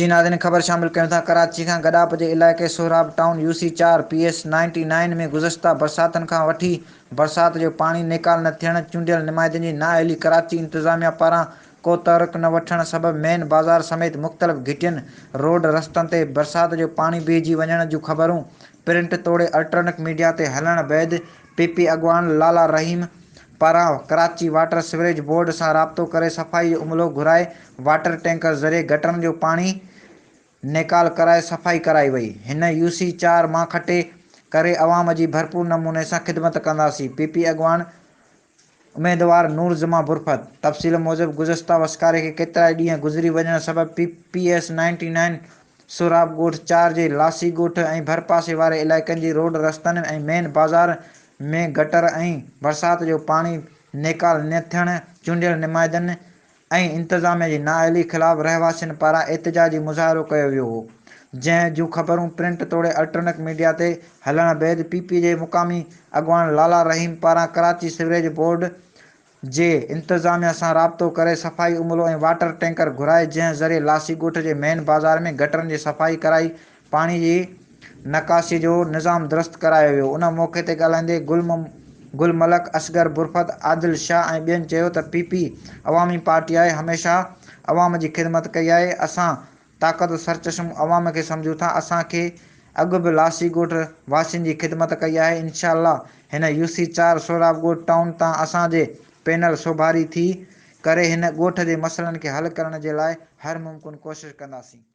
جي ناظرين خبر شامل ڪيون ٿا ڪراچي کان گڏاپ جي علائقي سهراب ٽائون يو سي چار پي ايس نائنٽي نائين ۾ گذشته برساتن کان وٺي برسات جو پاڻي نيڪال نه ٿيڻ چونڊيل نمائندن جي نااهلي ڪراچي انتظاميا پاران ڪو تحرڪ نه وٺڻ سبب مين بازار سميت مختلف گهٽين روڊ رستن تي برسات جو پاڻي بيهجي وڃڻ جون خبرون پرنٽ توڙي الٽرانڪ ميڊيا تي هلڻ بعد پي پي اڳواڻ لالا رحيم پاران ڪراچي واٽر سيوريج بورڊ سان رابطو ڪري صفائي جو عملو گهرائي واٽر ٽينڪر ذريعي گٽرن جو پاڻي نيڪال ڪرائي صفائي ڪرائي وئي. هن يو سي چار مان کٽي ڪري عوام جي ڀرپور نموني سان خدمت ڪنداسين، پي پي اڳواڻ اميدوار نور زمان برفت. تفصيل موجب گذشته وسڪاري کي ڪيترائي ڏينهن گذري وڃڻ سبب P P S ninety nine Sohrab ڳوٺ چار جي لاسي ڳوٺ ۽ ڀرپاسي واري علائقن جي روڊ رستن ۽ مين بازار ۾ گٽر ۽ برسات جو پاڻي نيڪال نه ٿيڻ، چونڊيل نمائندن ۽ انتظاميا جي نااهلي خلاف رهواسين پاران احتجاجي مظاهرو ڪيو ويو هو، جنهن جون خبرون پرنٽ توڙي الٽرنڪ ميڊيا تي هلڻ بعد پي پي جي مقامي اڳواڻ لالا رحيم پاران ڪراچي سيوريج بورڊ جي انتظاميا سان رابطو ڪري صفائي عملو ۽ واٽر ٽينڪر گهرائي جنهن ذريعي لاسي ڳوٺ جي مين بازار ۾ گٽرن جي صفائي ڪرائي پاڻي جي نڪاسي جو نظام درست ڪرايو ويو ان موقعي تي ڳالهائيندي گل گل ملڪ، اصغر برفت، عادل شاهه ۽ ٻين چيو ته پي پي عوامي پارٽي آهي هميشه عوام جي خدمت ڪئي آهي اسان طاقت سرچشمو عوام کي سمجهون ٿا اسان کي اڳ به لاسي ڳوٺ واسين جي خدمت ڪئي آهي انشاء الله هن يو سي چار سهراب ڳوٺ ٽائون تان اسان جي پينل سوڀاري ٿي ڪري هن ڳوٺ جي مسئلن کي حل ڪرڻ جي لاء هر ممڪن ڪوشش ڪنداسين.